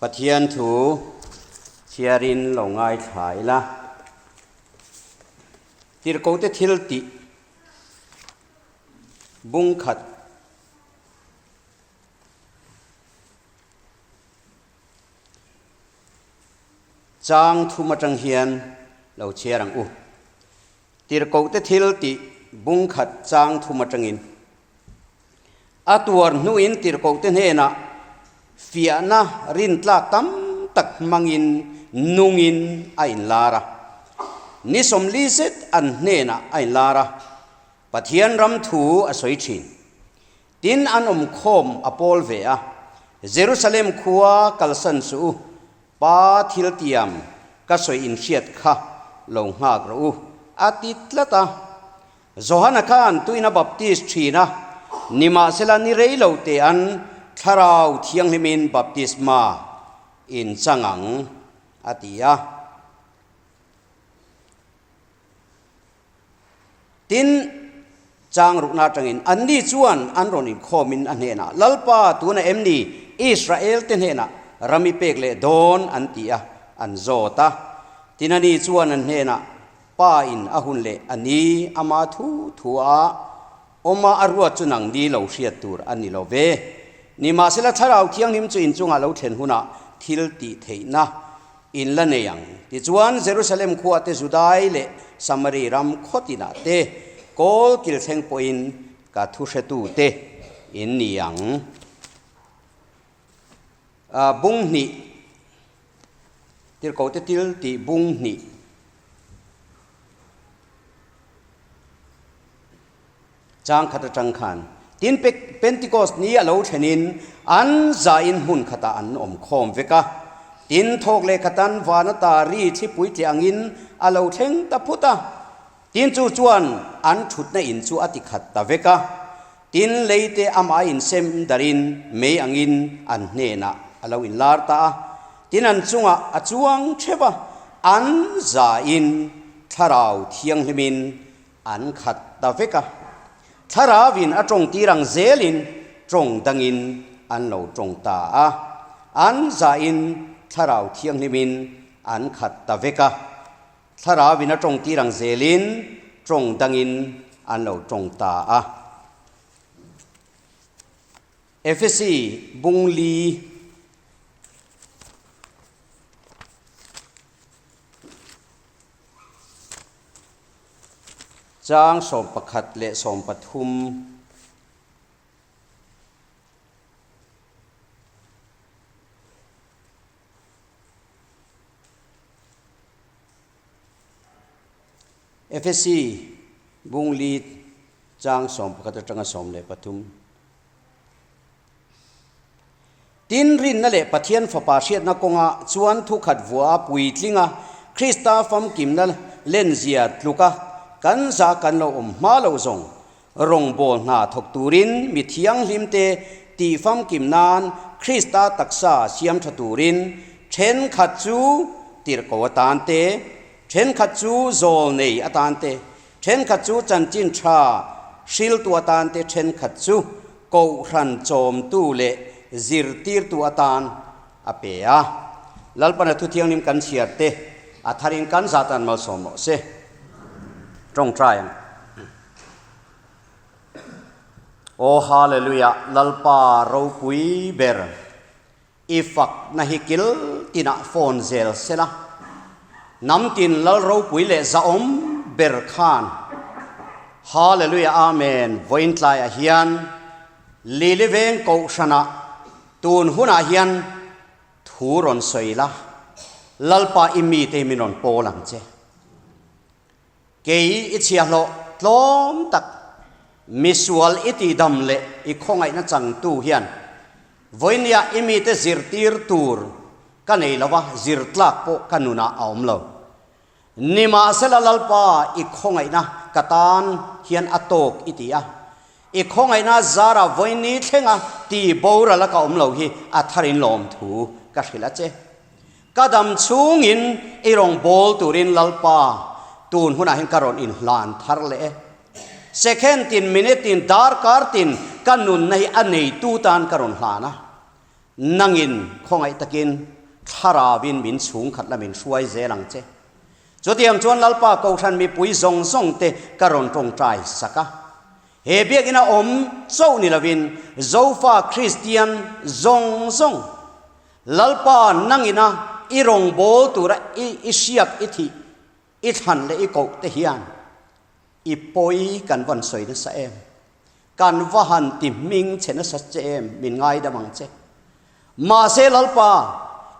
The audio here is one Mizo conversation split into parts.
Pathian thu chhiarin lo ngaithla ila. Tirhkohte thil tih bung khat. Chang thum atang hian lo chhiar ang u. Tirhkohte thil tih bung khat chang thum atangin. A tuar hnuin tirhkohte hnenah fiahna rintlak tam tak hmangin nungin a inlar a. Ni 40 zet an hnenah a inlar a, Pathian ram thu a sawi thin. Tin, an awm khawm a pawl ve a, Jerusalem khua kalsan suh u, Pa thil tiam ka sawi inhriat kha lo nghak rawh u, a ti tlat a. Johana khan tuina baptist thin a, nimahsela ni rei lo te an Thlarau Thianghlimin baptisma in chang ang, a ti a. Tin, chang rukna atangin anni chuan an rawn inkhawmin a hnenah, Lalpa, tuna em ni Israel-te hnenah ram i pek leh dawn? an ti a, an zawt a. Tin, ani chuan an hnenah, Pa in a hun leh a ni, ama thu thu a awma a ruat chu nang ni lo hriat tur a ni lo ve. Nimahsela Thlarau Thianghlim chu inchungah lo thlen hunah thil tih theihna in la nei ang. Tichuan Jerusalem khua te Judai leh Samari ram khaw tinah te kawl kil thleng pawhin ka thu hretu te in ni ang. Bung hnih, Tirhkoh te til tih bung hnih. Chang khat atang khan tin Pentecost ni a lo thlenin an zain hmun khatah an awm khawm vek a. Tin, thawk leh khatan vana ta ri thlipui tle angin a lo thleng ta phut a. Tin, chu chuan an thutna in chu a ti khat ta vek a. Tin, leite amah insem darin mei angin an hnenah a lo inlar ta a. Tin, an chungah a chuang theuh a, an zain Thlarau Thianghlimin An khat ta vek a. Thlarauin a tawng tir ang zelin tawng dangin an lo tawng ta a. An zahin Thlarau Thianghlimin an khat ta vek a. Thlarauin a tawng tir ang zelin tawng dangin an lo tawng ta a. Efesi bung li. Chang 11 leh 13. Efesi bung li chang 11 atanga 13. Tin, rinna leh Pathian Fapa hriatna kawngah chuan thukhat vua a puitling a, Krista famkimna lenzia tluka kan za kan lo awm hma lo zawng rawngbâwl hna thawk turin mi thianghlimte tih famkim nan Krista taksa siam ṭha turin ṭhenkhat chu tirhko atan te, ṭhenkhat chu zawl nei atan te, ṭhenkhat chu chanchin ṭha hriltu atan te, ṭhenkhat chu Kohhran chawmtu leh zirtirtu atan a pe a. Lalpana thu thianghlim kan chhiar te a tharin kan zat an malsawm rawh se. Tawngtai ang. Aw Hallelujah Lalpa ropui ber i fak na hi kil tinah phone zel sela. Hnam tin Lal ropui leh zahawm ber khan Hallelujah Amen vawiin tlaiah hian Lili veng kohhranah tun hunah hian thu rawn sawi la, Lalpa i mite hi min rawn pawl ang che. Kei i chhiahhlawh tlawm tak, misual i tihdam leh i khawngaihna changtu hian vawinia i mite zirtir tur ka nei lo va, zir tlak pawh ka nunah a awm lo. Nimahsela Lalpa i khawngaihna ka tan hian a tawk i ti a, i khawngaihna zara vawiini thlenga ti boral a ka awm lo hi a tharin lawmthu ka hrilh a che. Ka dam chhungin i rawn bawl turin Lalpa tun hunah hian ka rawn inhlan thar leh e. Second tin, minute tin, darkar tin ka nunna hi a neitu tan ka rawn hlan a. Nangin khawngaih takin Thlarauvin min chhungkhat la min hruai zel ang che. Chutiang chuan Lalpa Kohhran mipui zawng zawng te ka rawn tawngtai sak a. He biakina awm chauh ni lovin Zofa Kristian zawng zawng Lalpa nangina i rawngbâwl tura i i hriak i thih i thlan leh i koh te hian i pawi kan va'n sawi nasa em? Kan va han ti hming che nasa che em? Min ngaidam ang che. Mahse Lalpa,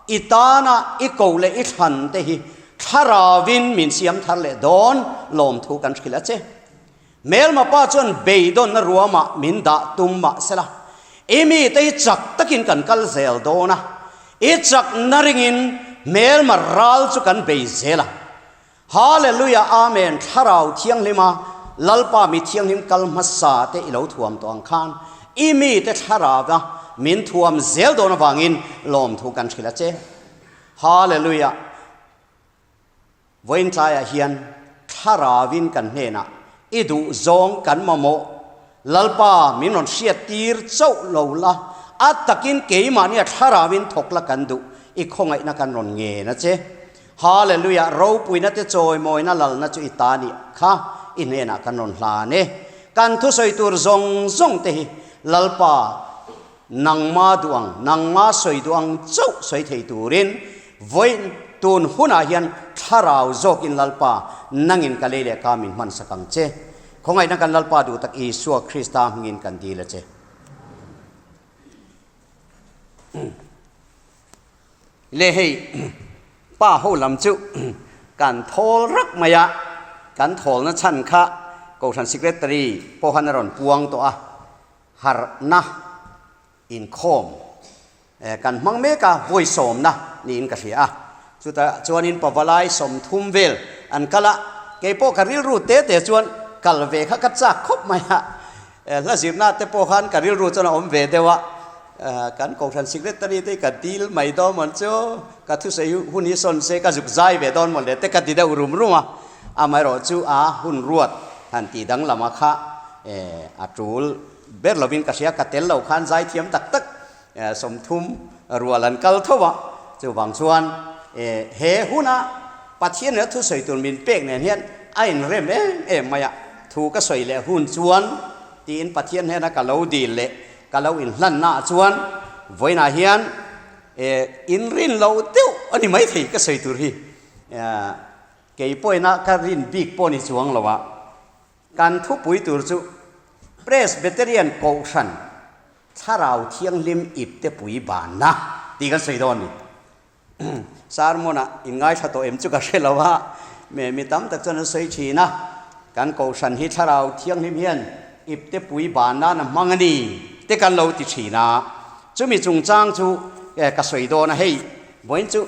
i tana i koh leh i thlan te hi thlarauvin min siam thar leh dawn lawmthu kan hrilh a che. Hmelma pa chuan beidawnna ruamah min dah tum mah sela, i mite hi chak takin kan kal zel dawn a, i chakna ringin hmelma ral chu kan bei zel a. Hallelujah Amen Thlarau Thianghlima Lalpa mi thianghlim kal hmasa te i lo thuam tawh ang khan i mite thlarauva min thuam zel dawn avangin lawmthu kan hrilh a che. Hallelujah. Vawiin tlaiah hian Thlarauvin kan hnenah i duh zawng kan mamawh, Lalpa min rawn hriat tir chauh lo la, a takin keimahnia Thlarauvin thawk la kan duh, i khawngaihna kan rawn ngen a che. Hallelujah, ropuina te chawimawina lalna chu i ta nih kha i hnenah kan rawn hlan e. Kan thusawi tur zawng zawng te hi Lalpa Nangma duh ang, nangma sawi duh ang chauh sawi thei turin vawiin tun hunah hian thlarau zawkin Lalpa nangin ka lei leh ka min hmansak ang che. Khawngaihna kan Lalpa duh tak Isua Krista hmingin kan dil a che. Le hei pa ho lam chu kan thawl rak mai a, kan thawlna chhan kha Kohhran Secretary pawhan a rawn puang tawh a. Harhna inkhawm kan hmang mek a, vawi sawmna niin ka hria a. Chutah chuanin pavalai 30 vel an kal a, kei pawh ka rilru te te chuan kal ve kha ka chak khawp mai a. Hla zirna te pawh khan ka rilru chuan a awm ve deuh a, kan Kohhran Secretary te hi ka dil mai dawn mawn chu, ka thusawi hun hi sawn se ka zuk zai ve dawn mawn le te ka ti deuh rum rum a. Amaherawhchu a hun ruat han tih danglam a kha A tul ber lovin ka hria, ka tel lo khan zaithiam tak tak 30 rual an kal tho a, chuvang chuan he huna Pathian leh thusawi tur min pek nen hian a inrem em em mai a, thu ka sawi leh hun chuan tiin Pathian hnena ka lo dil leh ka lo inhlanna ah chuan vawiinah hian inrin lo deuh a ni maithei ka sawi tur hi, kei pawhina ka rin bik pawh ni chuang lo a. Kan thupui tur chu Presbyterian Kohhran Thlarau Thianghlim ipte pui banna tih kan sawi dawn a ni. Sermon-ah inngaithla tawh em chu ka hre lo a, mi tam tak chuan an sawi thin a, kan Kohhran hi Thlarau Thianghlim hian ipte pui banna na hmang a ni te kan lo ti thin a, chumi chungchang chu ka sawi dawn a, hei vawiin chu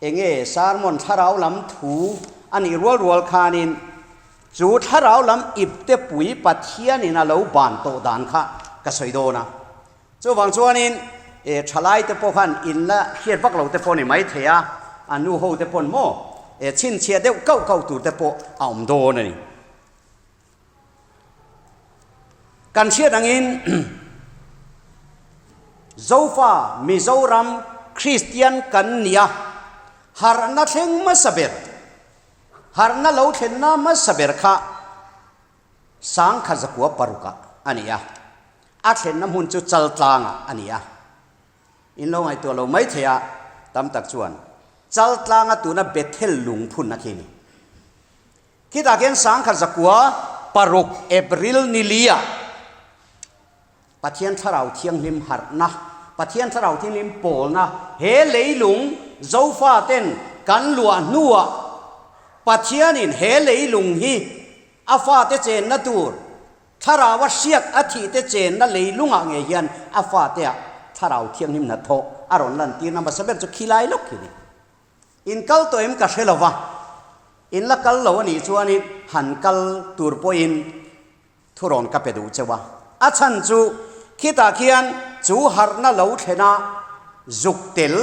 Enge sermon thlarau lam thu a nih rual rual khanin chu thlarau lam ipte pui Pathianin a lo ban tawh dan kha ka sawi dawn a. Chuvang chuanin e thalaite pawh khan in la hriat vak lo te pawh ni mai thei a, a nu ho te pawn maw e chhinchhiah deuh kauh kauh tur te pawh a awm dawn a ni. Kan hriat angin Zofa Mizoram Kristian kan nia, harhna thleng hmasa ber, harhna lo thlenna hmasa ber kha 1906 ah a ni a, a thlenna hmun chu Chaltlangah a ni a. In lo ngaihtuah lo mai thei a, tam tak chuan Chaltlanga tuna Bethel lungphunna khi a ni. Khitah khian 1906 April ni lia Pathian Thlarau Thianghlim harhna, Pathian Thlarau Thianghlim pawlna he leilung Zofaten kan luah hnuah Pathianin he leilung hi a fate chenna tur Thlaraua hriak a thihte chenna leilungah ngei hian a fateah Thlarau Thianghlim hnathawh a rawn lantirna hmasa ber chu khilai lawk hi a ni. In kal tawh em ka hre lo va, in la kal lo a nih chuanin han kal tur pawhin thurawn ka pe duh cheu a. A chhan chu khitah khian chu harhna lo thlena zuk tel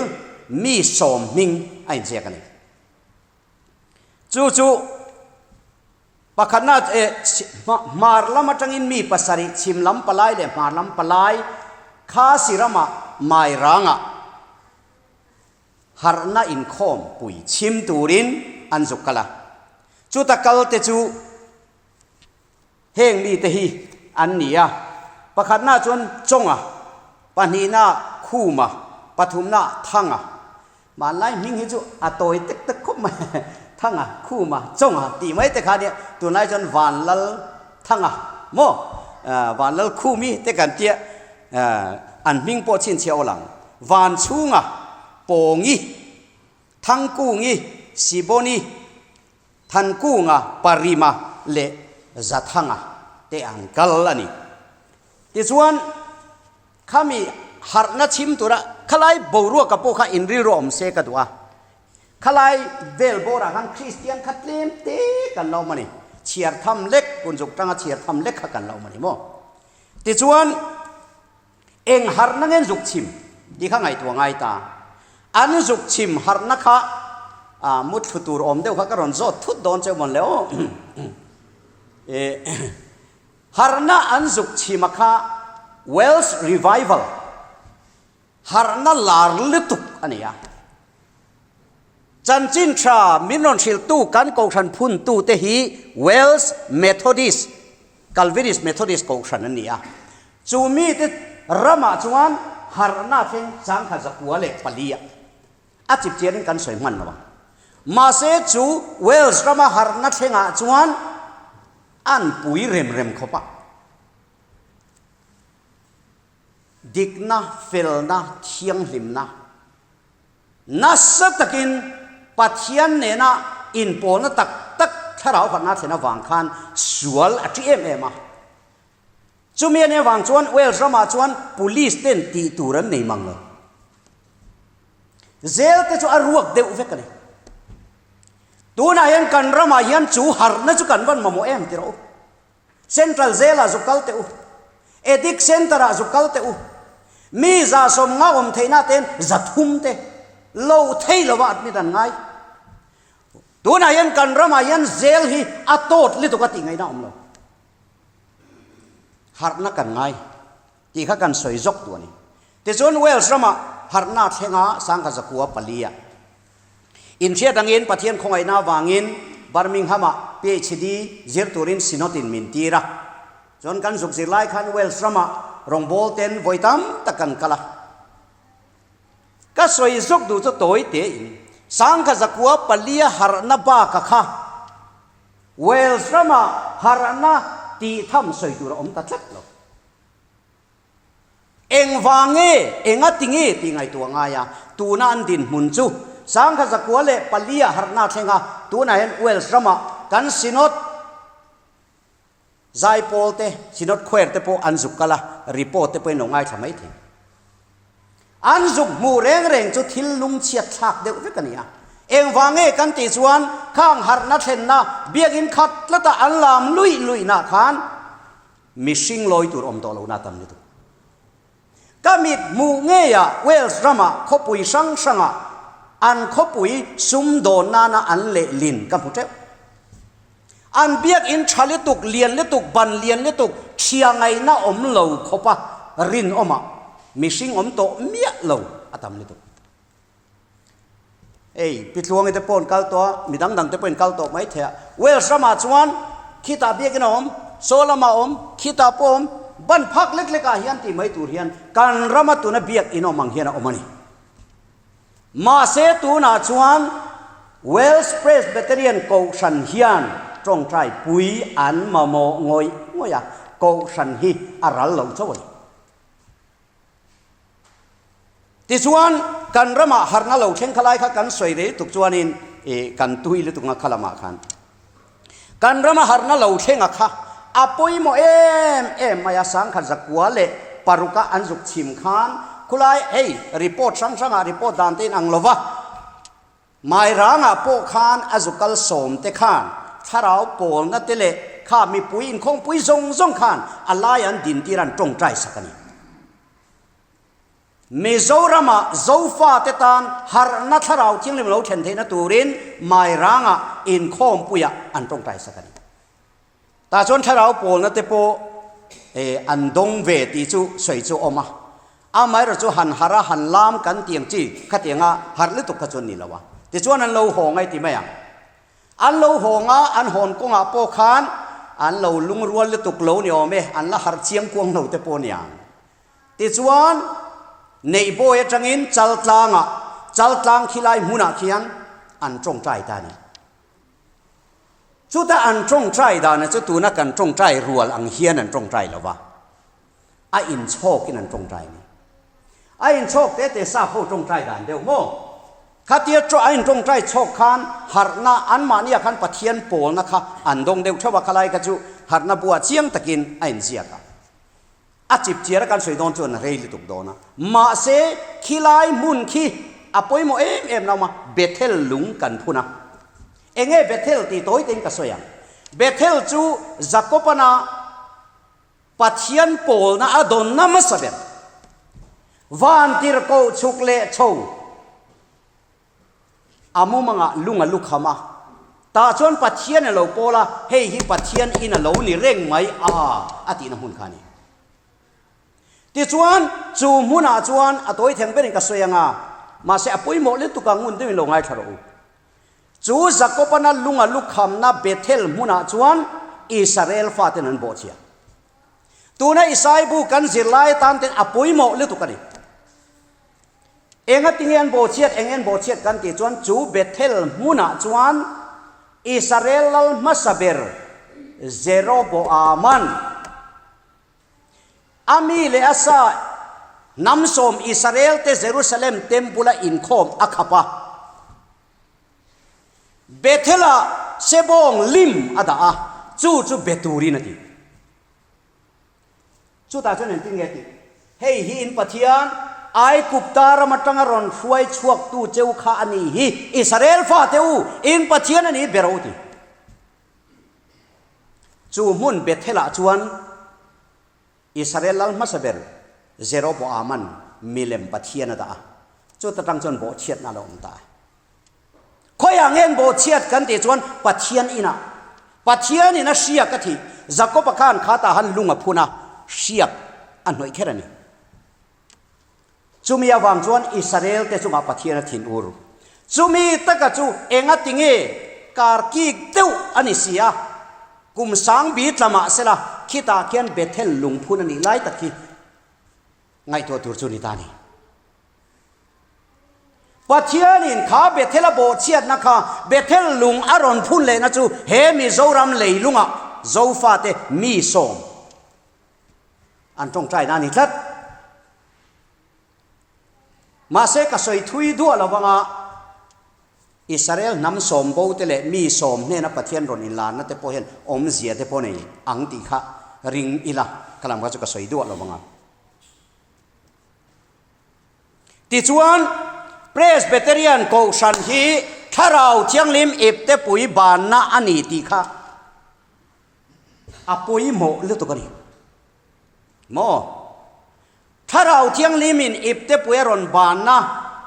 mi sawm hming a inziak a ni. Chu chu pakhatna hmar lam atangin mi pasarih chhim lam palai leh hmar lam palai Khasi ramah. Mairangah harhna inkhawm pui chhim turin an zuk kal a. Chuta kalte chu Heng mite hi an ni a, pakhatna chuan Chawnga, pahnihna Khuma, pathumna Thanga. Hmanlai hming hi chu a tawi tek tek khawp mai, Thanga, Khuma, Chawnga tih mai te kha nia, tunlai chuan Vanlal Thanga maw, Vanlal Khumi te kan tia, an hming pawh chhinchhiah aw lang, Vanchhunga, Pawngi, Thangkungi, Siboni, Thankunga, Parima leh Zathanga te an kal a ni. Tichuan, khami harhna chhim tura khalai boruaka pawh kha inrilru awm se ka duh a. Khalai vel bawrah khan Kristian kha tlem te kan la awm a ni. Chhiar tham lek, kunzuk tanga chhiar tham lek kha kan la awm a ni maw? Tichuan, Eng harhna nge zuk chhim tih kha ngaihtuah ngai ta. An zuk chhim harhna kha muthlu tur awm deuh kha ka rawn zawt thut dawn cheu mawn le aw. Harhna an zuk chhima kha Welsh Revival harhna lar lutuk a ni a. Chanchin tha min rawn hrilhtu kan kohhran phuntute hi Welsh Methodist, Calvinist Methodist kohhran an ni a. Chu mite ramah chuan harhna thleng 1904 ah a chip chianin kan sawi hman lo ang. Mahse chu Wales rama harhna thlengah chuan an pui rem rem khawp a. Dikna, felna, thianghlimna. Nasa takin Pathian nena inpawlna tak tak thlarau harhna thlen avang khan sual a ṭi em em a. Chumi a nih avang chuan Wales ramah chuan police ten tih tur an nei mang lo. Zel te chu a ruak deuh vek a ni. Tunah hian kan ramah hian chu harhna chu kan van mamawh em ti rawh u. Central Jail-ah zuk kal teh u. Addict Centre-ah zuk kal teh u. Mi 150 awm theihna te'n 300 te lo thei lova admit an ngai. Tunah hian kan ramah hian jail hi a tawt lutuk a tih ngaihna a awm lo. Harhna kan ngai tih kha kan sawi zawk duh a ni. Tichuan Wales ramah harhna thlenga 1904-ah Inhriat angin Pathian khawngaihna avangin Birmingham-ah PhD zir turin Synod-in min tir a. Chuan kan zuk zir lai khan Wales ramah rawngbawl ten vawi tam tak kan kal a. Ka sawi zawk duh chu tawi tein 1904 harhna baka kha Wales ramah harhna tih tham sawi tur a awm ta tlat lo. Engvang nge, enga ti nge tih ngaihtuah ngai a, tuna an dinhmun chu 1904 ah harhna thleng a, tunah hian Wales ramah kan Synod zaipawl te, Synod Choir te pawh an zuk kal a, report te pawhin lo ngaithla mai thei. An zuk hmuh reng reng chu thil lungchhiat thlak deuh vek a ni a. Engvang nge kan tih chuan khang harhna thlenna biakinn khat tlata an lam luih luihna khan Mihring lawi tur awm tawh lohna tam lutuk. Ka mit hmuh ngeiah Wales ramah khawpui hrang hrangah an khawpui sumdawn nana an lehlin ka hmu teuh. An biakinn tha lutuk, lian lutuk, ban lian lutuk, thia ngaihna awm lo khawpa rinawmah mihring awm tawh miah lo a tam lutuk. Hei, Pi Tluangi te pawh an kal tawh a, mi dang dang te pawhin kal tawh mai thei a. Wales ramah chuan khitah biakin a awm, saw lamah a awm, khitah pawh a awm, ban phak lek lekah hian tih mai tur hian kan rama tuna biakin awm ang hian a awm a ni. Mahse tunah chuan Wales Presbyterian Kohhran hian tawngtai pui an mamawh ngawih ngawih a, Kohhran hi a ral lo chauh a ni. Tichuan, kan ramah harhna lo thleng kha lai kha kan sawi rei lutuk chuanin ih kan tui lutuk nga kha lamah khan kan rama harhna lo thlenga kha a pawimawh em em mai a, 1906 a an zuk chhim khan khulai hei report hrang hrangah report dan te in ang lova, Mairangah pawh khan a zu kal sawm te khan thlarau pawlna te leh kha mipui inkhawngpui zawng zawng khan a lai an dintir an tawngtai sak a ni. Mizoramah Zofate tan harhna thlarau thianghlim lo thlen theihna turin Mairangah inkhawmpuiah an tawngtai sak a ni. Tah chuan thlarau pawlna te pawh an dawng ve tih chu sawi chu a awm a. Amaherawh chu han harh a, han lam kan ti ang chi khatianga harh lutuk kha chu an ni lo a. Tichuan an lo haw ngai ti mai ang. An lo hawng a, an hawn kawngah pawh khan an lo lungrual lutuk lo ni awm e, an la harh chiang kuang lo te pawh a ni ang. Tichuan, Neihbawi atangin Chaltlangah, Chaltlang khilai hmunah khian an tawngtai ta a ni. Chuta an tawngtai dana chu tuna kan tawngtai rual ang hian an tawngtai lo va, a inchhawkin an tawngtai a ni. A inchhawk te te sap ho tawngtai dan deuh maw? Khatia a intawngtai chhawk khan harhna anmahniah khan Pathian pawlna kha an dawng deuh theuh a, khalai kha chu harhna buah chiang takin a inziak a. A chip chiar a kan sawi dawn chuan a rei lutuk dawn a, mahse khilai hmun khi a pawimawh em em lo a, Bethel lung kan phun a. Enge Bethel tih tawi tein ka sawi ang. Bethel chu Jakobana Pathian pawlna a dawnna hmasa ber. Vantirhkoh chhuk leh chho. A mumangah lung a lukham a, tah chuan Pathian a lo pawl a, hei hi Pathian in a lo ni reng mai a, a tihna hmun kha a ni. Tichuan, chu hmunah chuan a tawi theng berin ka sawi ang a, mahse a pawimawh lutuk ang ngun deuhin lo ngaithla rawh u. Chu Jakobana lung a lukhamna Bethel hmunah chuan Israel faten an bawhchhia. Tuna Isai bu kan zirlai atan ten a pawimawh lutuk a ni. Enga tinge an bawhchhiat, eng en bawhchhiat kan tih chuan chu Bethel hmunah chuan Israel lal hmasa ber Jeroboaman a mi leh a sa hnam sawm Israel te Jerusalem Temple-a inkhawm a khap a. Bethel-ah sebawng lim a dah a, chu chu be turin a ti. Chutah chuan engtin nge tih? Hei hi in Pathian, Aigupta ram atanga rawn hruai chhuaktu cheu kha a ni hi, Israel fate u, in Pathian a ni ber u ti. Chu hmun Bethel-ah chuan Israel lal hmasa ber Jeroboaman milem pathian a dah a, chuta tang chuan bawhchhiatna a lo awm ta a. Khawiah nge an bawhchhiat kan tih chuan Pathian inah. Pathian in a hriak a thih. Jakob-a khan kha tah han lung a phun a, hriak a hnawih kher a ni. Chumi avang chuan Israel te chungah Pathian a thin ur. Chumi taka chu enga tinge kar kik deuh a ni si a, kum sang bi tla mah sela khitah khian Bethel lungphun a nih lai tak hi ngaihtuah tur chu ni ta a ni. Pathianin kha Bethel a bawhchhiatna kha Bethel lung a rawn phun lehna chu he Mizoram leilungah Zofate mi sawm an tawngtaina a ni tlat. Mahse ka sawi thui duah lo vanga Israel hnam sawm bo te leh mi sawm hnena Pathian rawn inlarna te pawh hian awmzia te pawh nei ang tih kha ring ila ka lam kha chu ka sawi duah lo vanga. Tichuan, Presbyterian Kohhran hi Thlarau Thianghlim iptepui banna a ni tih kha a pawimawh lutuk a ni. Maw? Thlarau Thianghlimin iptepui a rawn banna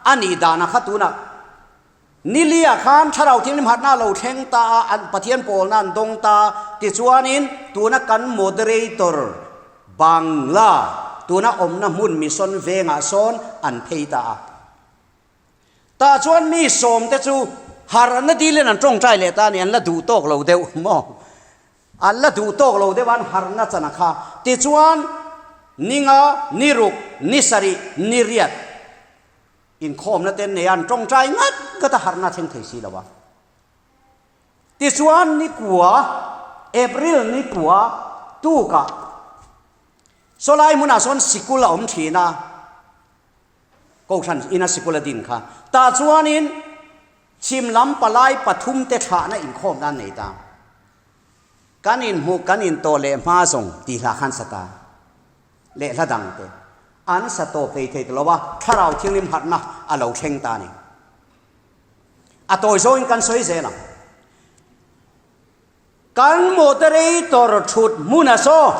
a nih dana kha tunah Nilia khan Thlarau Thianghlim harhna a lo thleng ta a, an Pathian pawlna an dawng ta a, tichuanin tuna kan moderator Bangla tuna awmna hmun mission vengah sawn an phei ta a. Tah chuan mi sawmte chu harhna dilin an tawngtai leh ta a ni, an la duh tawk lo deuh maw? An la duh tawk lo deuh a, an harhna chan a kha. Tichuan ninga, niruk, nisarih, niriat. Inkhawmna te an nei a, an tawngtai ngat ngat a, harhna a thleng thei si lo a. Tichuan nikua, April nikua tukah sawlai hmunah sawn sikul a awm thin a, Kohhran ina sikul a din kha. Tah chuanin chhim lam palai pathum te thlahna inkhawmna an nei ta. Kan inhmuh kan intawh leh hma zawng tih hlah khan sa ta. Leh hla dang te an sa tawp hlei thei ta lo a, Thlarau Thianghlim harhna a lo thleng ta a ni. A tawi zawngin kan sawi zel ang. Kan moderator thut hmun a saw.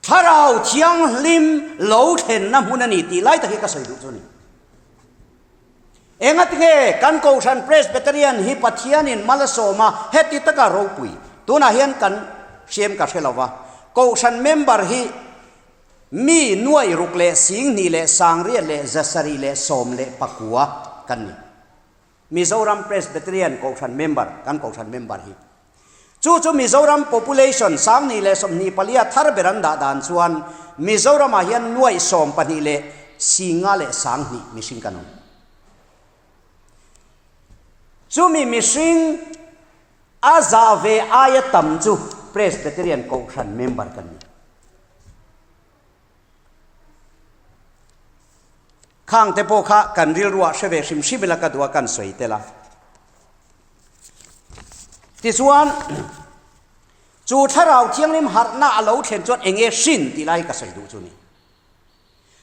Thlarau Thianghlim lo thlenna hmun a ni tih lai tak hi ka sawi duh chu a ni. Engatinge kan Kohhran Presbyterian hi Pathianin mal a sawm a, heti taka ropui. Tunah hian kan hriam ka hre lo va, Kohhran member hi. Mi nuai ruk leh 2000 leh 8000 leh 719 kan ni. Mizoram Presbyterian Kohhran member, kan Kohhran member hi. Chu chu Mizoram population 2024 a thar ber an dah dan chuan Mizoramah hian nuaih 12 leh 50 leh 2000 mihring kan awm. Chumi mihring a zah ve aia tam chu Presbyterian Kohhran member kan ni. Khang te pawh kha kan rilruah hre ve hrim hrim ila ka duh a kan sawi tel a. Tichuan, chu thlarau thianghlim harhna a lo thlen chuan eng nge hrin tih lai hi ka sawi duh chu ni.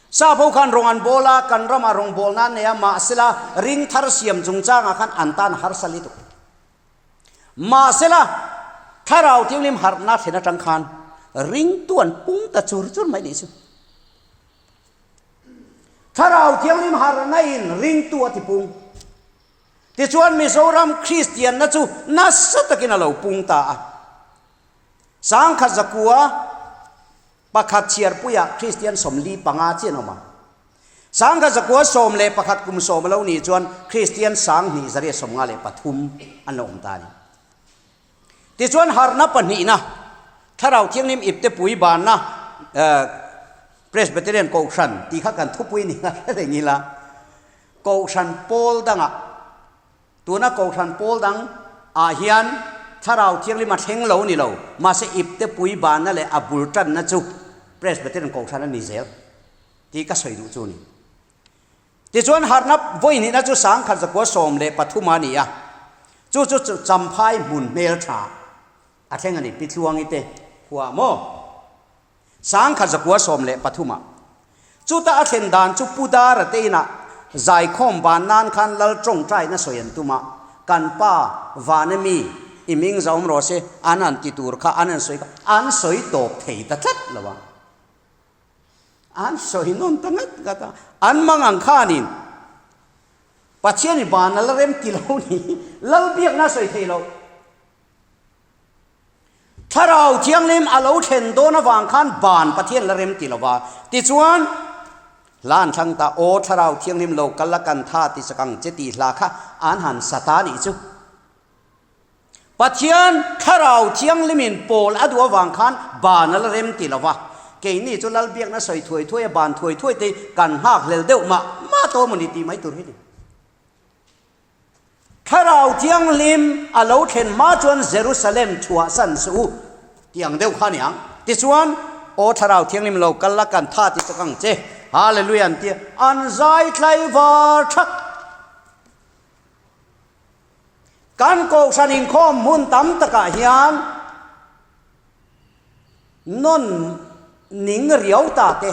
Sap ho khan rawng an bawl a, kan ramah rawng bawl nan nei a, mahsela ring thar siam chungchangah khan an tan harsa lutuk. Mahsela, Thlarau Thianghlim harhna thlen atang khan ringtu an pung ta chur chur mai nih chu. Thlarau Thianghlim harhna in ringtu a ti pung. Tichuan Mizoram Kristianna chu nasa takin a lo pung ta a. 1100 pakhat chhiarpuiah Kristian 45 chian awm a. 1911 kum sawm a lo nih chuan Kristian 2853 an lo awm ta a ni. Tichuan harhna pahnihna, Thlarau Thianghlim iptepui banna Presbyterian Kohhran tih kha kan thupui ni a hre reng ila, Kohhran pawl dangah, tuna Kohhran pawl dang ah hian Thlarau Thianghlim a thleng lo ni lo, mahse iptepui banna leh a bul tanna chu Presbyterian Kohhran a ni zel. Tih ka sawi duh chu a ni. Tichuan harhna vawihnihna chu 1913 a ni a, chu chu Champhai hmun hmel tha a thleng a ni, Pi Tluangi te khua maw? 1913 ah. Chuta a thlen dan chu Pu Dara te inah zaikhawm ban nan khan Lal tawngtaina sawi an tum a, kan pa Vana mi i hming zaawm rawh se an han ti tur kha an han sawi kha an sawi tawp thei ta tlat lo a. An sawi nawn ta ngat ngat a, an mang ang khanin Pathian i ban a la rem ti lo ni, lal biakna a sawi thei lo. Thlarau Thianghlim a lo thlen dawn avang khan ban Pathian la rem ti lo va, tichuan hla an thlang ta, Aw Thlarau Thianghlim lo kal la kan tha ti chak ang che tih hla kha an han sa ta nih chu. Pathian Thlarau Thianghlimin pawl a duh avang khan ban a la rem ti lo va, keini chu Lalbiakna sawi thuai thuai a ban thuai thuai te kan nghak hlel deuh mah mah tawh maw ni tih mai tur hi ni. Thlarau Thianghlim a lo thlen hma chuan Jerusalem chhuahsan suh u tih ang deuh kha a ni ang. Tichuan, Aw Thlarau Thianghlim lo kal la kan tha ti chak ang che, Hallelujah an ti a, an zai tlaivar thak. Kan Kohhran inkhawm hmun tam takah hian nawn ning riau ta te,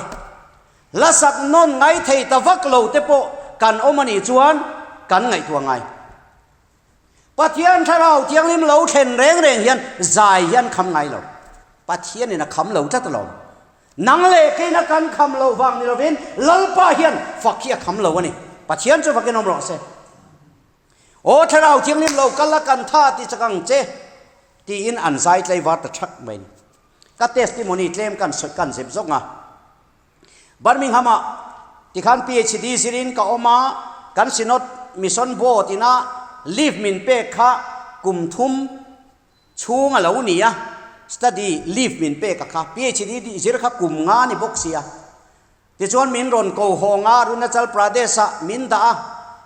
hlasak nawn ngai thei ta vak lo te pawh kan awm a nih chuan kan ngaihtuah ngai. Pathian Thlarau Thianghlim lo thlen reng reng hian zai hi an kham ngai lo. Pathianin a kham lo tlat alawm. Nang leh keina kan kham loh vang ni lovin Lalpa hian fak hi a kham lo a ni. Pathian chu fakin awm rawh se. Aw Thlarau Thianghlim lo kal a kan tha ti chak ang che tiin an zai tlaivar ta thak mai a ni. Ka testimony tlem kan sawi kan zep zawk a. Birmingham-ah tikhan PhD zirin ka awm a, kan Synod Mission Board ina leave min pek kha kum thum Chhung a lo ni a, study leave min pek a kha, PhD tih zir kha kum nga ni bawk sia. Tichuan min rawn ko hawng a, Arunachal Pradesh ah min dah a,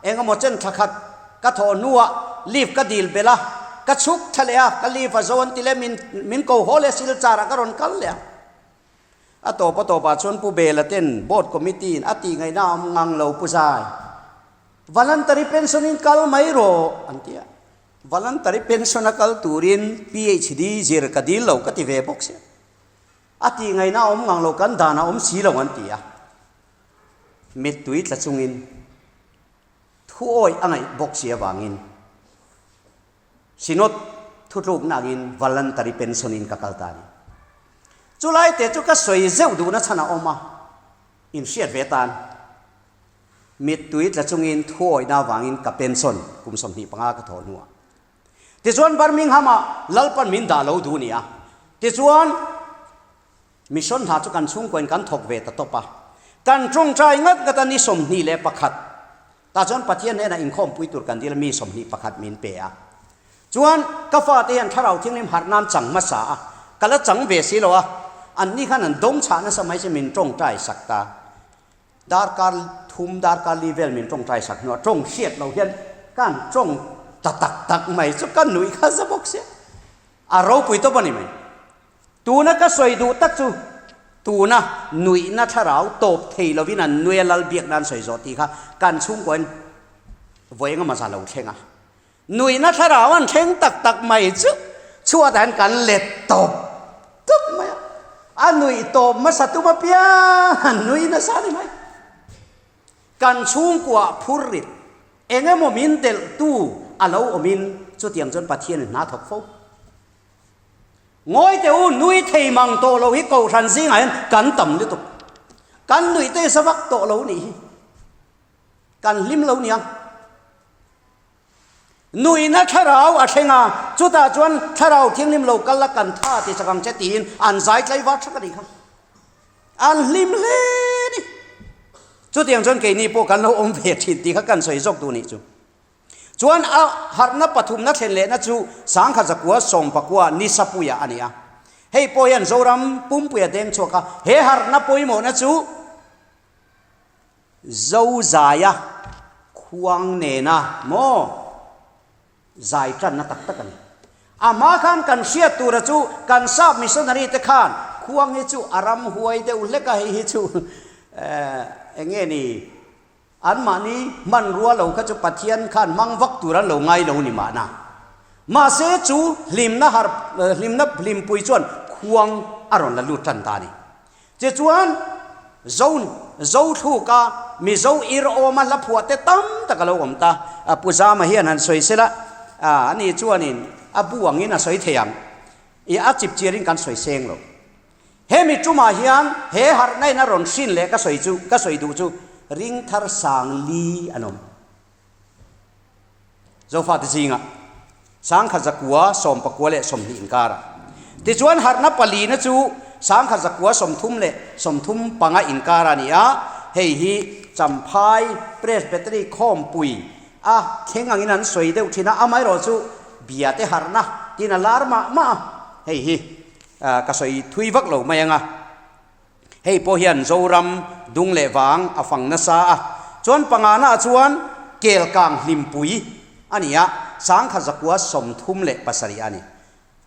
eng emaw chen thla khat ka thawh hnuah leave ka dil belh a, ka chhuk thla leh a, ka leave a zo an ti leh min min ko haw leh Silchar ah ka rawn kal leh a. A tawp a tawpah chuan Pu Bela ten Board Committee in a tih ngaihna a awm ngang lo Pu Zai. Voluntary pension in kal mai rawh an ti a. Voluntary pension a kal turin PhD zir ka dil lo ka ti ve bawk sia. A tih ngaihna a awm ngang lo kan dan a awm si lo an ti a. Mittui tla chungin thu awih a ngaih bawk si avangin Synod thutlukna angin voluntary pension in ka kal ta a ni. Chulai te chu ka sawi zeuh duhna chhan a awm a, inhriat ve tan. Mittui tla chungin thuawihna avangin ka pension kum 25 ka thawh hnuah. Tichuan Birmingham-ah Lalpan min dah lo duh nia. Tichuan. Mission hna chu kan chhungkuain kan thawk ve ta tawp a. Kan tawngtai ngat ngat a ni 21. Tah chuan Pathian hnenah inkhawmpui tur kan dil a mi 21 min pe a. Chuan ka fate hian thlarau thianghlim harh nan chang hmasa a, ka la chang ve si lo a, anni khan an dawng chhah nasa mai che min tawngtai sak ta. Darkar thum darkar li vel min tawngtai sak hnuah tawng hriat lo hian kan tawng ta tak tak mai chu ka nuih kha za bawk sia. A ropui tawp a ni mai. Tuna ka sawi duh tak chu tuna nuihna thlarau tawp thei lovin an nui a lal biak nan sawi zawh tih kha kan chhungkuain vawi engemaw za lo thleng a. Nuihna thlarau an thleng tak tak mai chu chhuatah hian kan let tawp tawp mai a. A nuih tawp hmasa tum apiang an nui nasa a ni mai. Kan chhungkuaah phur rit engemaw min delhtu a lo awmin chutiang chuan Pathianin hna thawk fo. Ngawi teh u, nui thei mang tawh lo hi Kohhran zingah hian kan tam lutuk. Kan nuih te sa vak tawh lo nih hi. Kan hlim lo nia. Nuihna thlarau a thleng a, chutah chuan thlarau thianghlim lo kal la kan tha ti chak ang che tiin an zai tlaivar thak a nih kha. An hlim hle ni. Chutiang chuan keini pawh kan lo awm ve thin tih kha kan sawi zawk duh nih chu. Chuan a harhna pathumna thlen lehna chu 1919 Nisapuia a ni a. Hei pawh hian Zoram pumpuia deng chhuak a, he harhna pawimawhna chu Zozaia khuang nena maw zai tanna tak tak a ni. A hma khan kan hriat tura chu kan sap missionary te khan khuang hi chu a ram huai deuh hlek a, hei hi chu eng nge ni Anmahni hmanrua lo kha chu Pathian khan hmang vak tur an lo ngai lo ni mahna. Mahse chu hlimna har hlimna hlimpui chuan khuang a rawn la lut tan ta a ni. Tichuan Zo Zothluka Mizo ir awma hla phuah te tam tak a lo awm ta. Pu Zama hian han sawi sela, ani chuanin a bu angin a sawi thei ang. I a chipchiarin kan sawi seng lo. Hemi tumah hian he harhna in a rawn hrin leh ka sawi chu ka sawi duh chu ring thar sang li an awm. Zofate zingah 1929 leh 20 inkarah. Tichuan harhna palina chu 1930 leh 35 inkar a ni a, hei hi Champhai Presbytery khawmpui a thleng angin an sawi deuh thin a, amaherawhchu biate harhna tiin a lar mah mah a, hei hi. Ka sawi thui vak lo mai ang a, hei pawh hian Zoram dung leh vang a fang nasa a, chuan pangana ah chuan Kelkang Hlimpui a ni a, 1937 a ni.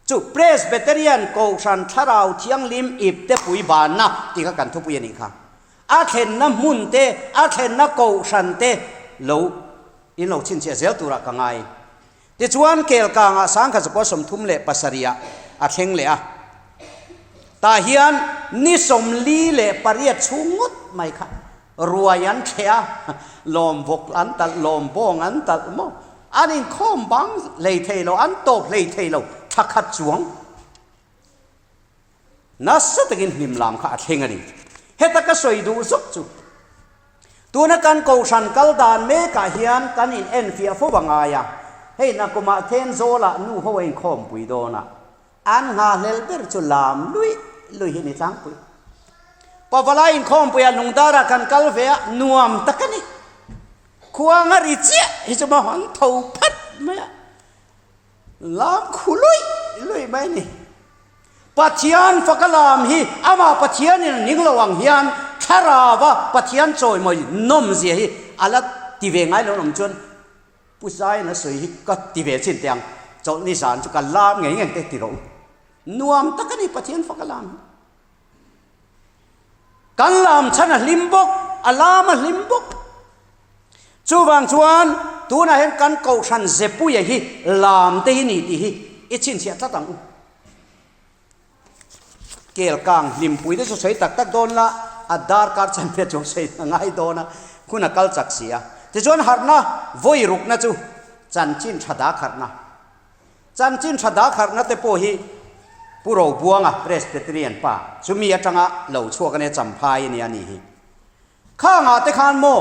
Chu Presbyterian Kohhran Thlarau Thianghlim Iptepui banna tih kha kan thupui a nih kha. A thlenna hmun te, a thlenna Kohhran te lo in lo chhinchhiah zel turah ka ngai. Tichuan, Kelkangah 1937 ah a thleng leh a. Tah hian ni 48 chhung ngawt mai kha ruai an thleh a, lawm vawk an talh, lawm bawng an talh maw? An inkhawm bang hlei thei lo, an tawp hlei thei lo, thla khat chuang nasa takin hlim lam kha a thleng a ni. Heta ka sawi duh zawk chu, Tuna kan Kohhran kal dan mekah hian kan in enfiah fo a ngai a, hei nakumah Thenzawlah nu ho a inkhawmpui dawn a, an nghahhlel ber chu lam lui lui hi ni tlangpui. Pavalai inkhawmpuiah Lungdarah kan kal ve a, nuam tak a ni. Khuang a ri chiah hi chu maw an tho phat mai a, lam khu lui lui mai a ni. Pathian faka lam hi amah Pathianin a ning lo ang hian thlarauva Pathian chawimawi nawmzia hi a la ti ve ngai lo awm chuan Pu Zaian a sawi hi ka ti ve chin teh ang, chawlhni zan chu ka lam ngei ngei te ti rawh u. Nuam tak a ni Pathian faka lam hi. Kan lam chhan a hlim bawk, a lam a hlim bawk. Chuvang chuan tunah hian kan Kohhran Zepuia hi lam te hi ni tih hi i chhinchhiah tlat ang u. Kelkang hlimpui te chu sawi tak tak dawn la, a darkar chanve chuang sawi a ngai dawn a, hun a kal chak si a. Tichuan harhna vawi rukna chu chanchin tha dak harhna. Chanchin tha dak harhna te pawh hi Pu Robuanga Presbyterian pa chumi atanga lo chhuak a nia Champhai a nia ni hi. Khangah te khan maw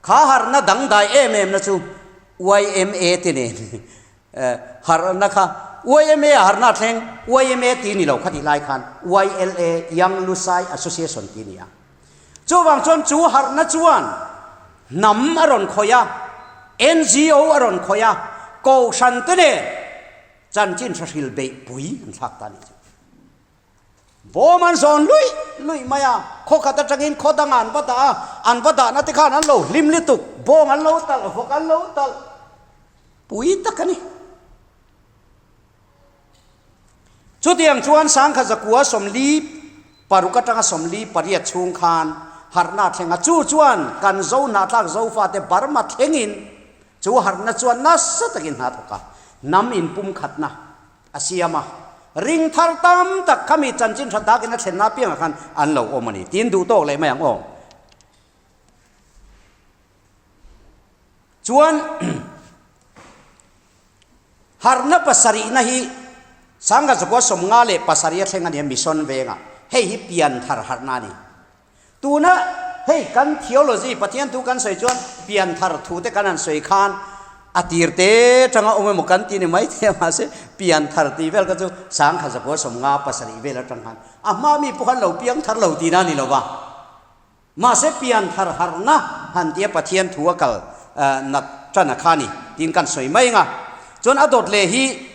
kha harhna dangdai em em na chu yma te nen harhna kha Yma a harhna thleng, yma tih ni lo khatih lai khan YLA, Young Lusai Association tih ni a. Chuvang chuan chu harhna chuan hnam a rawn khawih a, NGO a rawn khawih a, Kohhran te nen chanchin hrahril beihpui an thlak ta a nih chu. Bawm an zawn luih luih mai a, khaw khat atangin khaw dangah an va dah a, an va dahna te khan an lo hlim lutuk, bawng an lo talh, vawk an lo talh pui tak a ni. Chutiang chuan sangkhat zakua 46 atanga 48 chhung khan harhna a thleng a, chu chuan kan zo hnahthlak Zofate Burma thlengin chu harhna chuan nasa takin hna thawk a, hnam inpumkhatna a siam a, ring thar tam tak kha mi chanchin tha takin a thlenna apiangah khan an lo awm a ni tiin duh tawk leh mai ang aw. Chuan harhna pasarihna hi Sangha Zakua 57 a thleng a ni a Mission vengah hei hi pianthar harhna a ni. Tuna hei kan theology Pathian thu kan sawi chuan pianthar thu te kan han sawi khan a tir te tanga awm emaw kan ti ni mai thei a mahse pianthar tih vel kha chu sangkhat zakua 57 vel atang khan a hma mi pawh khan lo piangthar lo tihna a ni lo va. Mahse pianthar harhna han tia Pathian thu a kal nat tan a kha ni tiin kan sawi mai ang a. Chuan a dawt leh hi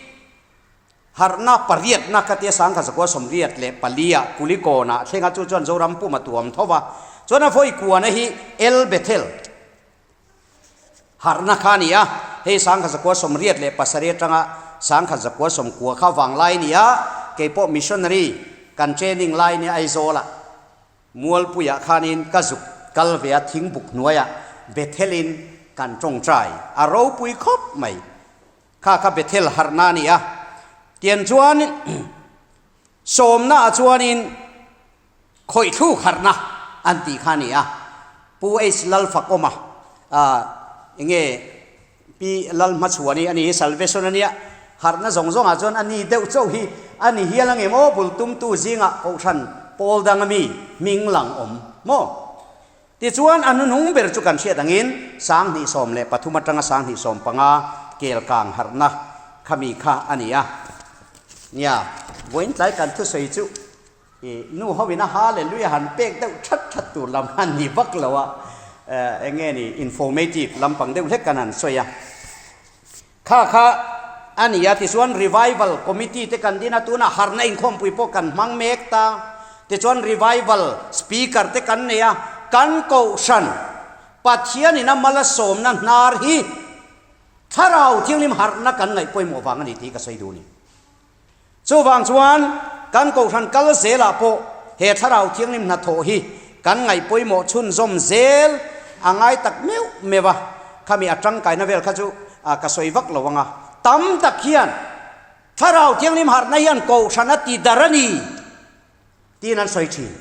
Harhna pariatna ka tia 1984 ah Kulikawnah thlenga chu chuan Zoram pum a tuam tho va, chuan a vawi kuana hi El Bethel harhna kha a ni a, hei 1987 atanga 1990 kha vanglai a ni a, keipawh missionary kan training lai nia Aizawlah Mualpuiah khanin ka zuk kal ve a thingbuk hnuaiah Bethelin kan tawngtai a ropui khawp mai. Kha kha Bethel harhna a ni a, tian chuan sawmna ah chuanin khawih thluk harhna an tih kha a ni a, Pu H Lalfakawma enge Pi Lalhmachhuani a ni hi Salvation a nia, harhna zawng zawng ah chuan a ni deuh chauh hi a ni hial ang em aw bul tumtu zingah Kohhran pawl dang ami hming lang awm maw? Tichuan, a hnuhnung ber chu kan hriat angin 2013 atanga 2015 kel kang harhna khami kha a ni a. Nia, vawiin tlai kan thusawi chu i nu hoin a hallelujah han pek deuh that that tur lam a ni vak lo a, eng nge ni informative lampang deuh hlek kan han sawi a. Kha kha a ni a, tichuan Revival Committee te kan din a, tunah harhna inkhawmpui pawh kan hmang mek ta. Tichuan Revival Speaker te kan nei a, kan kohhran Pathianin a mal a sawmna hnar hi Thlarau Thianghlim harhna kan ngaih pawimawh vang a ni tih ka sawi duh a ni. Chuvang chuan kan kohhran kal zelah pawh he Thlarau Thianghlim hnathawh hi kan ngaih pawimawh chhunzawm zel a ngai tak meuh meuh a, khami a tangkaina vel kha chu ka sawi vak lo ang a. Tam tak hian Thlarau Thianghlim harhna hian kohhran a ti dar a ni tiin an sawi thin.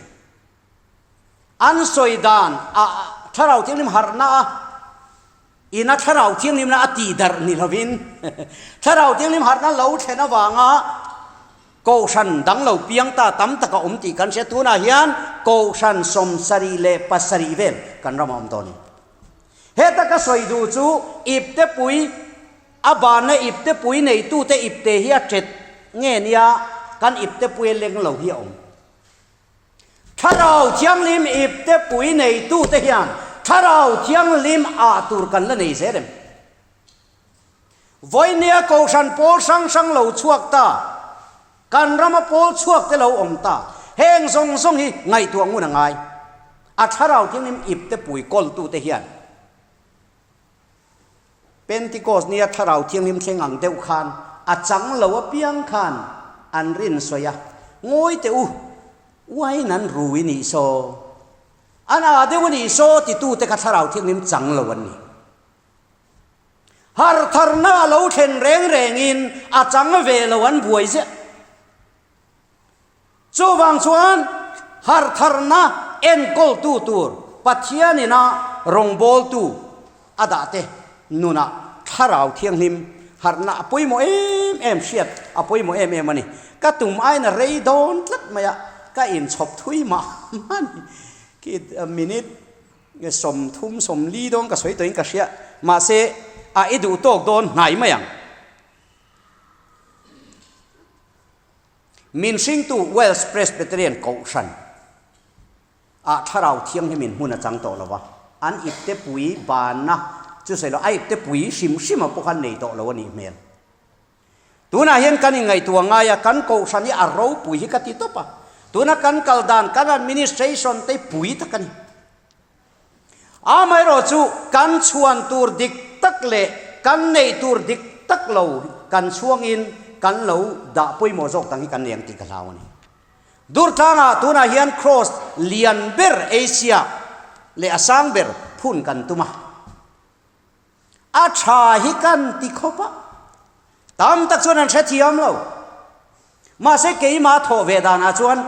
An sawi dan a Thlarau Thianghlim harhna a Ina Thlarau Thianghlimna a tihdarh ni lovin Thlarau Thianghlim harhna lo thlen avanga Kohhran dang lo piang ta tam tak a awm tih kan hria. Tunah hian Kohhran 77 vel kan ramah awm tawh a ni. Heta ka sawi duh chu iptepui a banna iptepui neitute ipte hi a ṭet nge nia kan iptepui a leng lo hi a awm. Thlarau Thianghlim iptepui neitute hian Thlarau Thianghlim ah tur kan la nei zel em? Vawinia Kohhran pawl hrang hrang lo chhuak ta, kan rama pawl chhuak te lo awm ta, heng zawng zawng hi ngaihtuah ngun a ngai. A Thlarau Thianghlim iptepui kawltute hian Pentikos nia Thlarau Thianghlim thleng ang deuh khan a chang lo apiang khan an rin sawi a, Ngawi teh u, uain an rui nih saw, an aa deuh a nih saw titute kha Thlarau Thianghlim chang lo an ni. Hartharna a lo thlen reng rengin a chang ve lo an buai ziah. Chuvang chuan hartharna enkawltu tur Pathianin a rawngbawltu a dahte nunah Thlarau Thianghlim harhna a pawimawh em em hriat a pawimawh em em a ni. Ka tum aiin a rei dawn tlat mai a, ka inchhawp thui mah mah a ni. Khi minute 30 40 dawn ka sawi tawhin ka hria, mahse a i duh tawk dawn hnai mai ang. Min hringtu Wales Presbyterian Kohhran ah Thlarau Thianghlimin hmun a chang tawh lo a, an iptepui banna chu sawi lo, a iptepui hrim hrima pawh khan nei tawh lo a nih hmel. Tunah hian kan inngaihtuah ngai a, kan Kohhran hi a ropui hi ka ti tawp a, tuna kan kal dan, kan administration te hi pui tak a ni. Amaherawhchu, kan chhuan tur dik tak leh kan neih tur dik tak lo kan chhuangin kan lo dah pawimawh zawk dang hi kan nei ang tih ka hlau a ni. Durtlangah tunah hian Cross lian ber Asia leh a sang ber phun kan tum a. A tha hi kan ti khawp a, tam tak chuan an hrethiam lo. Mahse keimah thawh ve danah chuan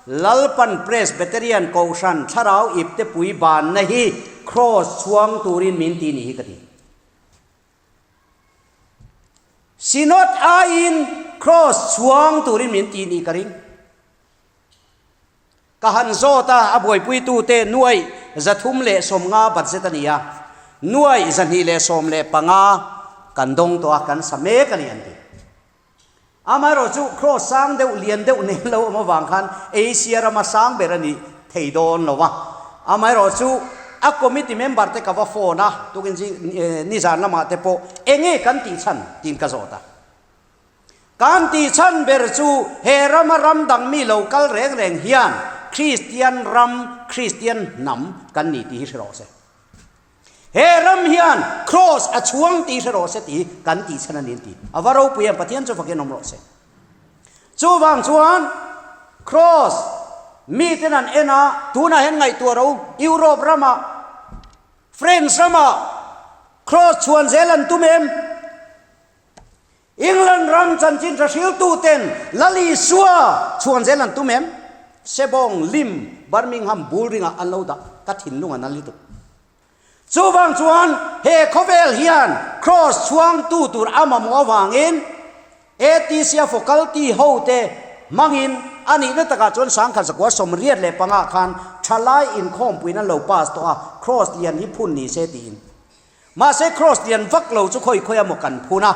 Lalpan Presbyterian Kohhran Thlarau Iptepui banna hi Kraws chhuang turin min ti ni hi ka ti. Synod aiin Kraws chhuang turin min ti ni ka ring. Ka han zawt a, a buaipuitute nuaih 350 budget a ni a, nuaih 215 kan dawng tawh a, kan sa mek a ni an ti. Amaherawh chu cross sang deuh lian deuh nen lo awm avang khan Asia rama sang ber a ni thei dawn lo a. Amaherawh chu a committee member te ka va phone a, tukin zing nizan lamah te pawh enge kan tih chhan tiin ka zawt a. Kan tih chhan ber chu he rama ram dang mi lo kal reng reng hian Kristian ram, Kristian hnam kan ni tih hi hre rawh se. He ram hian Kraws a chhuang tih hre rawh se tih hi kan tih chhan a ni an ti. A va ropui em, Pathian chu fakin awm rawh se. Chuvang chuan Kraws miten an en a, tunah hian ngaihtuah ro Europe ramah, French ramah Kraws chhuan zel an tum em? England ram chanchin tha hriltuten Lal Isua chhuan zel an tum em? Sebawng lim Birmingham bul ringah an lo dah ka thinlung a nal lutuk. Chuvang chuan he khawvel hian Kraws chhuangtu tur a mamawh avangin ATC a faculty hote hmangin a nihna takah chuan 1985 khan thalai inkhawmpuiin an lo pass tawh a, Kraws lian hi phun ni se tiin. Mahse Kross lian vak lo chu khawi khawi a maw kan phun a,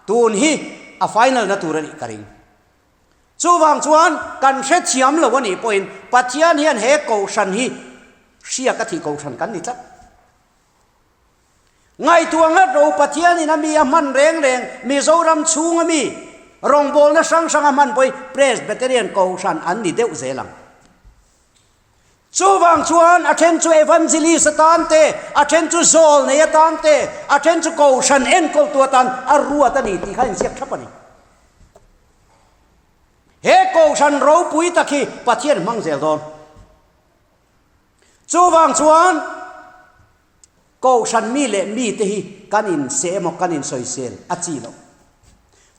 tun hi a final na tur a nih ka ring. Chuvang chuan kan hrethiam lo a nih pawhin Pathian hian he kohhran hi hria ka thih kohhran kan ni tlat. Ngaihtuah ngat ro Pathianin a mi a hman reng reng Mizoram chhunga mi rawngbawlna hrang hrang a hman pawhin Presbyterian kohhran an ni deuh zel ang. Chuvang chuan a then chu evangelist atan te, a then chu zawl nei atan te, a then chu kohhran enkawltu atan a ruat a ni tih kha inziak thap a ni. He kohhran ropui tak hi Pathian hmang zel dawn. Chuvang chuan Kohhran mi leh mite hi kan inseh emaw kan insawisel a chi loh.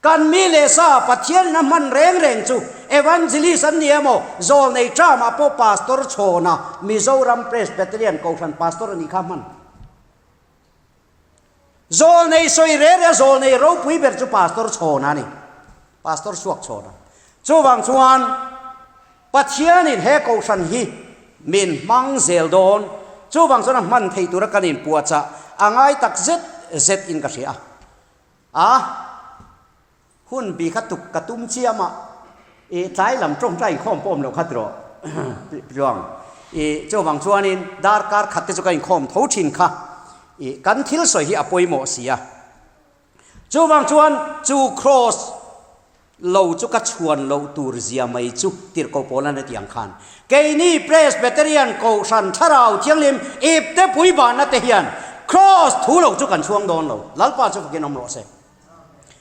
Kan mi leh sa Pathianin a hman reng reng chu Evangelist an ni emaw Zawlnei Tramah pawh Pastor chhawna Mizoram Presbyterian Kohhran Pastor a nih kha hman. Zawlnei sawi reh reh a zawlnei ropui ber chu Pastor chhawna a ni. Pastor suak chhawna. Chuvang chuan Pathianin he kohhran hi min hmang zel dawn, chuvang chuan a hman thei tura kan inpuahchah a ngai tak zet zet in ka hria a. Hun bi kha tuk ka tum chiam a, i tlai lam tawngtai inkhawm pawh awm loh kha tiraw tluang i chuvang chuanin darkar khat te chu ka inkhawm tho thin kha i kan thil sawi hi a pawimawh si a. Chuvang chuan chu kraws lo chu ka chhuan loh tur zia mai chu tirhkoh Paulan a ti ang khan, Keini Presbyterian Kohhran Thlarau Thianghlim ipte puibahna te hian kraws thu lo chu kan chhuang dawn lo, Lalpa chu fakin awm rawh se.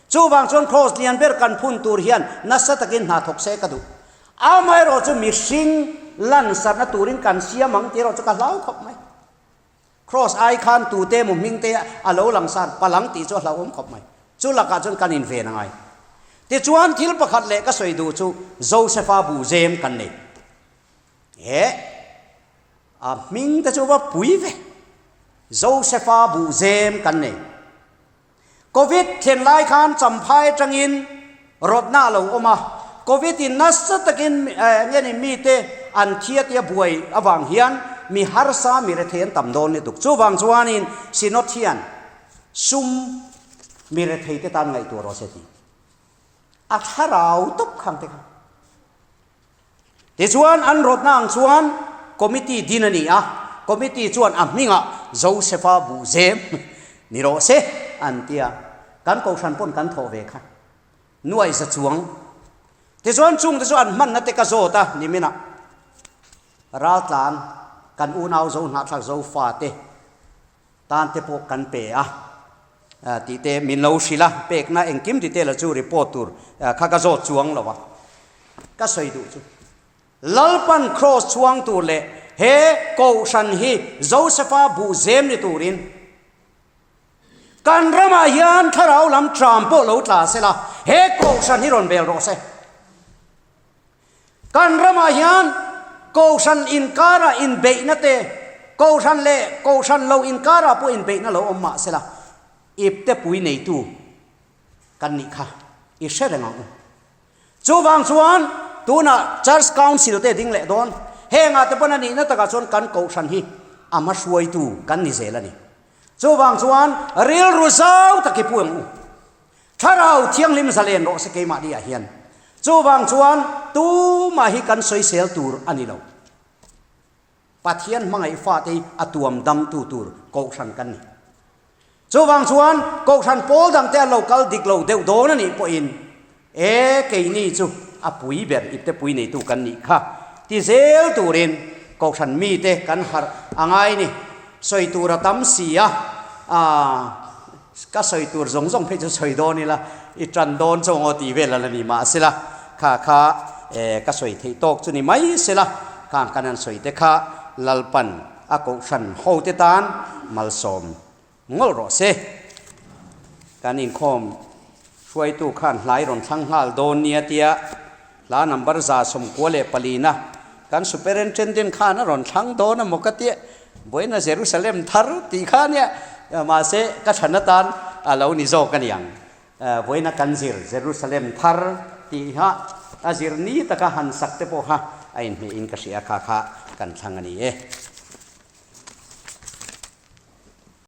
Chuvang chuan kraws lian ber kan phun tur hian nasa takin hna thawk se ka duh. Amaherawh chu mihring lansarna turin kan siam ang tih erawh chu ka hlau khawp mai. Kraws ai khan tute emaw hming te a lo lang sar palang tih chu a hlauhawm khawp mai. Chu lakah chuan kan inven a ngai. Tichuan thil pakhat leh ka sawi duh chu Josepha bu zem kan nei. He a hming te chu va pui ve. Josepha bu zem kan nei. Covid thlen lai khan Champhai atangin rawtna a lo awm a, Covid in nasa takin nge ni mite an thi a tia buai avang hian mi harsa mi rethei an tam dawn lutuk. Chuvang chuanin Synod hian sum mi rethei te tan ngaihtuah rawh se tih a thlarau tawp khang te kha. Tichuan, an rawtna ang chuan committee din a ni a, committee chuan a hmingah Josepha Buhzem ni rawh se an ti a, kan kohhran pawn kan thawh ve kha nuai za chuang. Tichuan, chungte chu an hmanna te ka zawt a niminah raltlan kan unau zo hnahthlak zo fate tan te pawh kan pe a tih te min lo hrilh a, pekna engkim ti te la chu report tur kha ka zawt chuang lo a, ka sawi duh chu Lalpan Kraws chhuang tur leh he Kohhran hi Josepha buhzem ni turin kan ramah hian thlarau lam tram pawh lo tla se la, he Kohhran hi rawn bel rawh se. Kan ramah hian Kohhran inkarah inbeihna te, Kohhran leh Kohhran lo inkarah pawh inbeihna lo awm mah sela, ipte pui neitu kan nih kha i hre reng ang u. Chuvang chuan tunah Church Council te ding leh dawn, hengah te pawn a nihna takah chuan kan Kohhran hi a hmahruaitu kan ni zel a ni. Chuvang chuan rilru zau tak i pu ang u. Thlarau Thianghlim zalen rawh se keimahni ah hian. Chuvang chuan tumah hi kan sawisel tur a ni lo. Pathian hmangaih fate hi a tuam damtu tur Kohhran kan ni. Chuvang chuan Kohhran pawl dangte an lo kal dik lo deuh dawn a nih pawhin e keini chu a pui ber ipte pui neitu kan nih kha ti zel turin Kohhran mite kan harh a ngai ni. Sawi tur a tam si a, aah. Ka sawi tur zawng zawng phei chu sawi dawn ila, i tan dawn chu ngaw tih vel a la ni mah sela, kha kha ka sawi theih tawk chu ni mai sela, khang kan han sawi te kha Lalpan a kohhran ho te tan malsawm ngawlh rawh se. Kan inkhawm hruaitu khan hlai rawn thlang nghal dawn nia tia hla number 194 na kan superintendent khan a rawn thlang dawn a maw ka tia Vawiina Jerusalem thar tih kha nia, mahse ka chhan atan a lo ni zawk a niang. Vawiina kan zir Jerusalem thar tih kha a zir ni taka han sak te pawh kha a inhmeh in ka hria kha kha kan thlang a ni e.